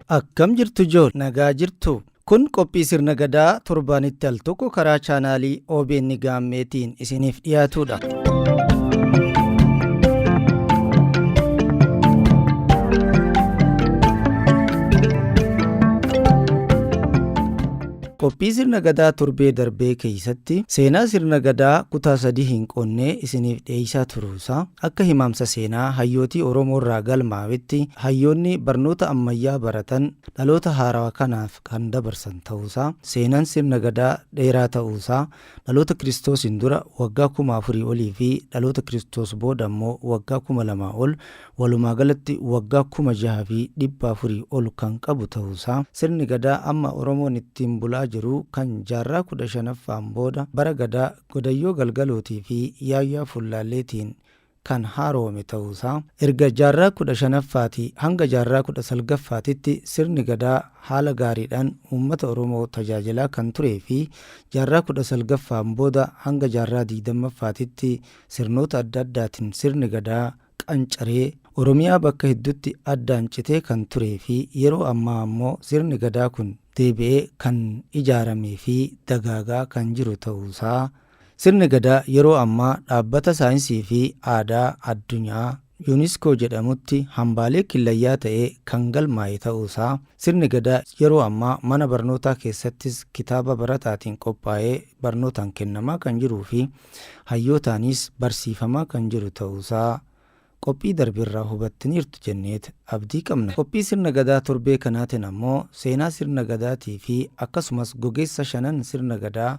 Akkam jirtu jool nagaa jirtu. Kun qophii sirna gadaa torbaanitti al tokko karaa chaanaalii OBN Gaammeetiin isiniif dhiyaatudha. Qophii sirna gadaa torbee darbee keessatti seenaa sirna gadaa kutaa sadii hin qoonnee isiniif dhiyeessaa turuusaa akka himaamsa seenaa hayyootii Oromoo irraa galmaa'etti hayyoonni barnoota ammayyaa baratan dhaloota haarawaa kanaaf kan dabarsan ta'uusaa seenaan sirna gadaa dheeraa ta'uusaa dhaloota kiristoosiin dura waggaa 4000 olii fi dhaloota kiristoos booda immoo waggaa 2000 ol walumaa galatti waggaa 6400 ol kan qabu ta'uusaa sirni gadaa amma Oromoon ittiin bulaa jiru kan jaarraa 15ffaan booda bara gadaa godayyoo galgalootii fi yaayyaa fullaalleetiin kan haaromame ta'uusaa erga jaarraa 15ffaatii hanga jaarraa 19ffaatitti sirni gadaa haala gaariidhaan uummata Oromoo tajaajilaa kan turee fi jaarraa 19ffaan booda hanga jaarraa 20ffaatitti sirnoota adda addaatiin sirni gadaa qancaree Oromiyaa bakka hedduutti addaan citee kan turee fi yeroo ammaa ammoo sirni gadaa kun deebi'ee kan ijaaramee fi dagaagaa kan jiru ta'uusaa sirni gadaa yeroo ammaa dhaabbata saayinsii fi aadaa addunyaa yuuniskoo jedhamutti hambaalee killayyaa ta'ee kan galmaa'e ta'uusaa sirni gadaa yeroo ammaa mana barnootaa keessattis kitaaba barataatiin qophaa'ee barnootaan kennamaa kan jiruu fi hayyootaanis barsiifamaa kan jiru ta'uusaa qophii darbeerraa hubattaniirtu jenneet abdii qabna. Qophii sirna gadaa torbee kanaatiin ammoo seenaa sirna gadaatii fi akkasumas gogeessa shanan sirna gadaa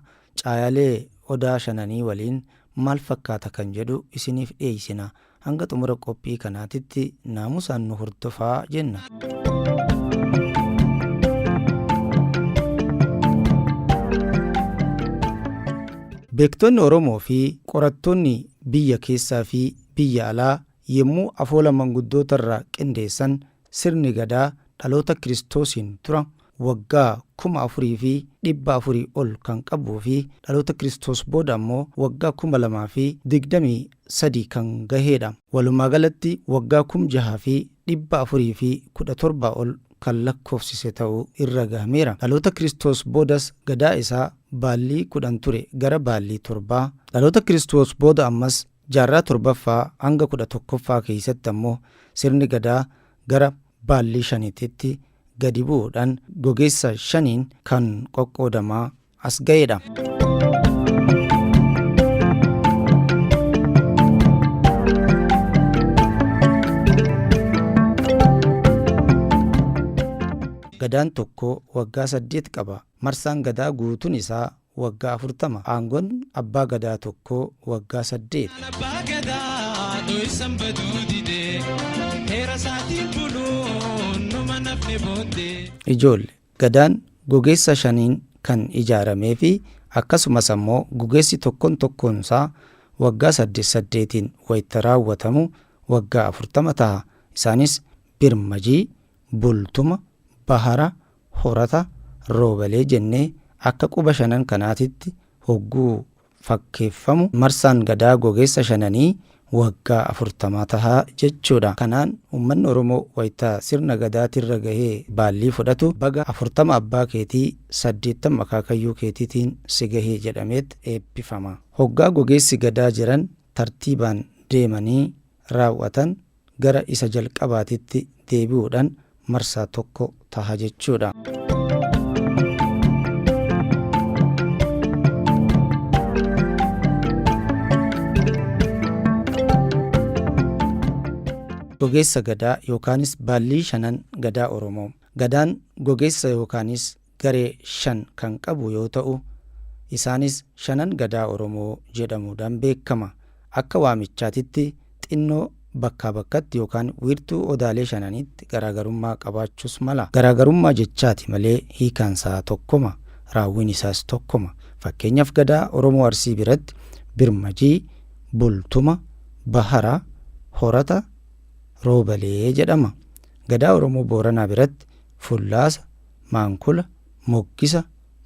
caayalee odaa shananii waliin maal fakkaata kan jedhu isiniif dhiyeessina. Hanga xumura qophii kanaatitti naamusaan nu hordofaa jenna. Beektonni Oromoo fi qorattoonni biyya keessaa fi biyya alaa yommuu afoola manguddootarraa qindeessan sirni gadaa dhaloota kiristoosiin dura waggaa 4400 ol kan qabuu fi dhaloota kiristoos booda ammoo waggaa 2023 kan gaheedha. Walumaa galatti waggaa 6417 ol kan lakkoofsise ta'uu irra gahameera. Dhaloota kiristoos boodas gadaa isaa baallii 10 ture gara baallii 7 dhaloota kiristoos booda ammas jaarraa 7ffaa hanga 11ffaa keessatti ammoo sirni gadaa gara baallii 5tti gadi bu'uudhaan gogeessa 5n kan qoqqoodamaa as ga'eedha. Gadaan tokko waggaa 8 qaba. Marsaan gadaa guutuun isaa waggaa 40. Aangoon abbaa gadaa tokkoo waggaa 8. Abbaa gadaa dho'isan baduu didee heera isaatiin buluun numa nafne booddee. Ijoolle gadaan gogeessa 5n kan ijaaramee fi akkasumas ammoo gogeessi tokkoon tokkoonsaa waggaa 8 8n wayita raawwatamu waggaa 40 taha. Isaanis Birmajii, Bultuma, Bahara, Horata, Roobalee jennee akka quba shanan kanaatitti hogguu fakkeeffamu marsaan gadaa gogeessa shananii waggaa 40 taha jechuudha. Kanaan uummanni Oromoo wayita sirna gadaatirra gahee baallii fudhatu baga 40 abbaa keetii 80 akaakayyuu keetiitiin si gahee jedhameet eebbifama. Hoggaa gogeessi gadaa jiran tartiibaan deemanii raaw'atan gara isa jalqabaatitti deebi'uudhaan marsaa tokko taha jechuudha. Gogeessa gadaa yookaanis baallii shanan gadaa Oromoo. Gadaan gogeessa yookaanis garee 5 kan qabu yoo ta'u isaanis shanan gadaa Oromoo jedhamuudhaan beekama. Akka waamichaatitti xinnoo bakkaa bakkatti yookaan wiirtuu odaalee shananiitti garaagarummaa qabaachuus mala. Garaagarummaa jechaati malee hiikaansaa tokkoma. Raawwiin isaas tokkoma. Fakkeenyaaf gadaa Oromoo Arsii biratti Birmajii, Bultuma, Bahara, Horata, Roobalee jedhama. Gadaa Oromoo Booranaa biratti Fullaasa, Maankula, Moggisa,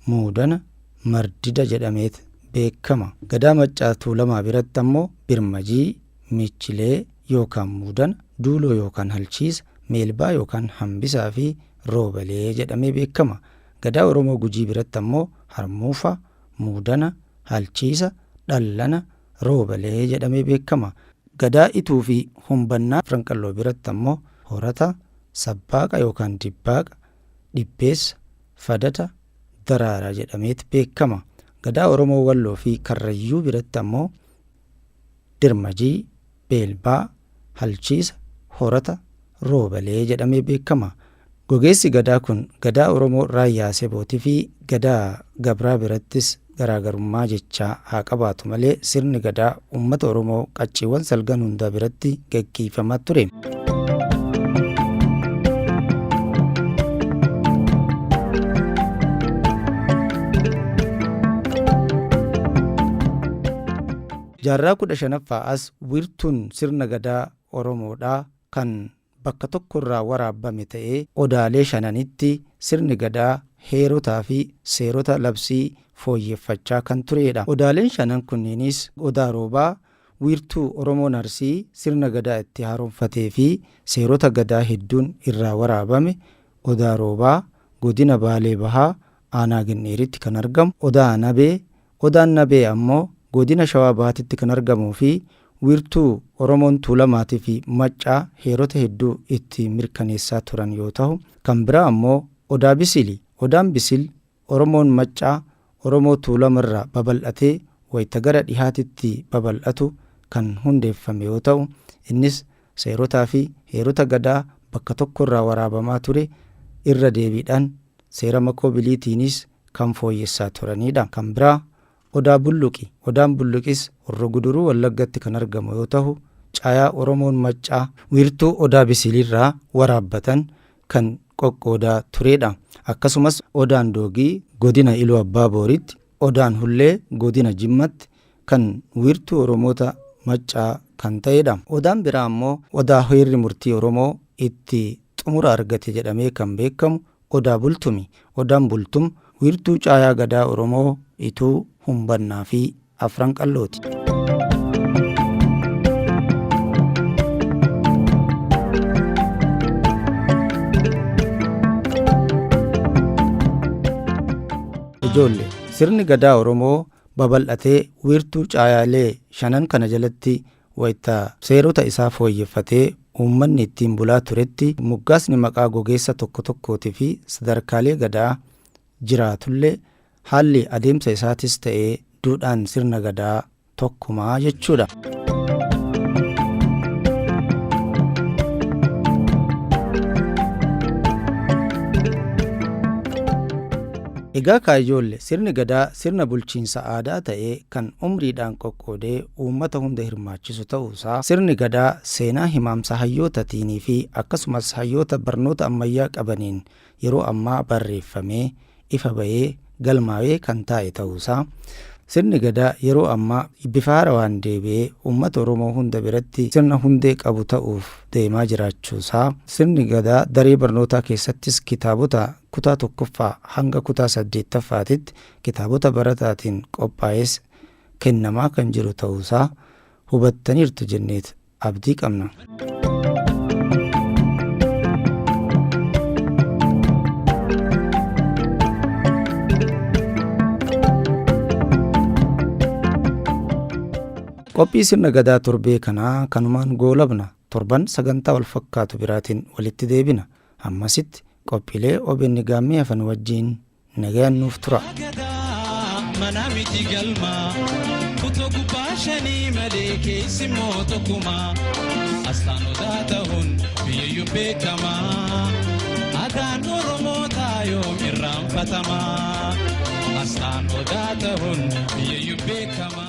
Muudana, Mardida jedhameet beekama. Gadaa Maccaa Tuulamaa biratti ammoo Birmajii, Michilee yookaan Muudana, Duuloo yookaan Halchiisa, Meelbaa yookaan Hambisaa fi Roobalee jedhamee beekama. Gadaa Oromoo Gujii biratti ammoo Harmuufa, Muudana, Halchiisa, Dhallana, Roobalee jedhamee beekama. Gadaa Ituu fi Humbannaa Afran Qalloo biratti ammoo Horata, Sabbaaqa yookaan Dibbaaqa, Dhibbeessa, Fadata, Daraaraa jedhameet beekama. Gadaa Oromoo Walloo fi Karrayyuu biratti ammoo Dirmajii, Beelbaa, Halchiisa, Horata, Roobalee jedhamee beekama. Gogeessi Gadaa kun Gadaa Oromoo Raayyaa Asebootii fi Gadaa Gabraa birattis garaagarummaa jechaa haa qabaatu malee sirni Gadaa uummata Oromoo qacciiwwan salgan hundaa biratti gaggeeffamaa ture. Jaarraa 15ffaa as wiirtuun sirna Gadaa Oromoodhaa kan bakka tokkorraa waraabame ta'ee odaalee shananitti sirni Gadaa heerotaa fi seerota labsii fooyyeffachaa kan tureedha. Odaaleen shanan kunniinis Odaa Roobaa, wiirtuu Oromoon Arsii sirna Gadaa itti haaromfatee fi seerota Gadaa hedduun irraa waraabame, Odaa Roobaa, Godina Baalee Bahaa, Aanaa Ginniiritti kan argamu, Odaa Nabee, Odaan Nabee ammoo Godina Shawaa Bahaatitti kan argamuu fi wiirtuu Oromoon Tuulamaatii fi Maccaa heerota hedduu itti mirkaneessaa turan yoo tahu, kan biraa ammoo Odaa Bisili. Odaan Bisil Oromoon Maccaa Oromoo Tuulamarraa babal'atee wayta gara dhihaatitti babal'atu kan hundeeffame yoo ta'u, innis seerotaa fi heerota Gadaa bakka tokkorraa waraabamaa ture irra deebiidhaan seera makoo biliitiinis kan fooyyessaa turaniidha. Kan biraa Odaa Bulluqi. Odaan Bulluqis Horro Guduruu Wallaggatti kan argamu yoo tahu, caayaa Oromoon Maccaa wiirtuu Odaa Bisilirraa waraabbatan kan qoqqoodaa tureedha. Akkasumas Odaan Doogii Godina Iluu Abbaa Booritti, Odaan Hullee Godina Jimmatti kan wiirtuu Oromoota Maccaa kan ta'eedha. Odaan biraa ammoo Odaa Heerri Murtii Oromoo itti xumura argate jedhamee kan beekamu Odaa Bultumi. Odaan Bultum wiirtuu caayaa Gadaa Oromoo Ituu, Humbannaa fi Afran Qallooti. Ijoolle, sirni Gadaa Oromoo babal'atee wiirtuu caayaalee shanan kana jalatti wayta seerota isaa fooyyeffatee uummanni ittiin bulaa turetti moggaasni maqaa gogeessa tokko tokkootii fi sadarkaalee Gadaa jiraatullee haalli adeemsa isaatis ta'ee duudhaan sirna Gadaa tokkuma jechuudha. Egaa kaa ijoolle, sirni Gadaa sirna bulchiinsa aadaa ta'ee kan umriidhaan qoqqoodee uummata hunda hirmaachisu ta'uusaa, sirni Gadaa seenaa himaamsa hayyootatiinii fi akkasumas hayyoota barnoota ammayyaa qabaniin yeroo ammaa barreeffamee ifa bahee galmaawee kan taa'e ta'uusaa, sirni Gadaa yeroo ammaa bifa haarawaan deebi'ee uummata Oromoo hunda biratti sirna hundee qabu ta'uuf deemaa jiraachuusaa, sirni Gadaa daree barnootaa keessattis kitaabota kutaa 1ffaa hanga kutaa 8ffaatitti kitaabota barataatiin qophaa'es kennamaa kan jiru ta'uusaa hubattaniirtu jenneet abdii qabna. Qophii sirna Gadaa torbee kanaa kanumaan goolabna. Torban sagantaa wal fakkaatu biraatiin walitti deebina. Hammasitti qophiilee obn Gaammee hafan wajjiin nagayaan nuuf turaa. Gadaa mana miti galma kutoo gubbaa shanii malee keessi immoo tokkuma asxaan odaa ta'uun biyyayyuu beekama adaan Oromootaa yoom irraanfatama asxaan odaa ta'uun biyyayyuu beekama.